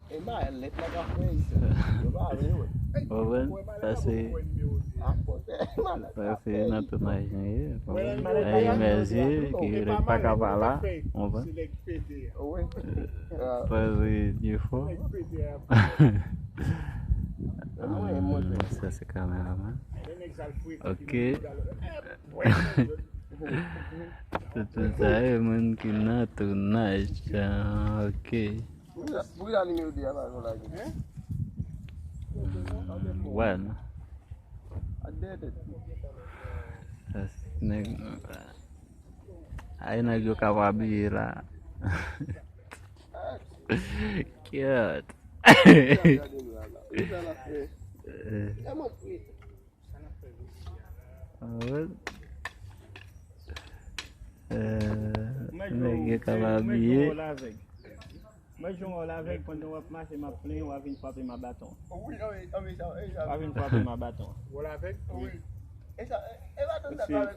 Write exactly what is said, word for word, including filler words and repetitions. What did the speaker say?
E ba lèt la ka fè isit. Yo pa vle wè. Ou konprann? Sa se, sa se nan tounaj nou ye. Ou konprann? Ay, mèsi, ki li pa ka pa la. Ou konprann? Wi. Sa se Difò. Sa se kameraman. Ok. Tout sa e moun ki nan tounaj. Ok. Pou ki la nimewo de a pa yon lage? Wè non. Ak dèyè tèt. Sa se nèg. Ay, nèg yo k ap abiye la. Kyèt. Gade nou la, la. Gade la, la. Eh. Alright. Eh, nèg yo k ap abiye. Mwen jwenn w lavèg. Pandan w ap mache, m ap plenyen, w a vin frape m a baton. Wi, wi, wi, sa, wi, sa. W a vin frape m a baton. Ou lavèg? Wi. E sa, e, e baton sa.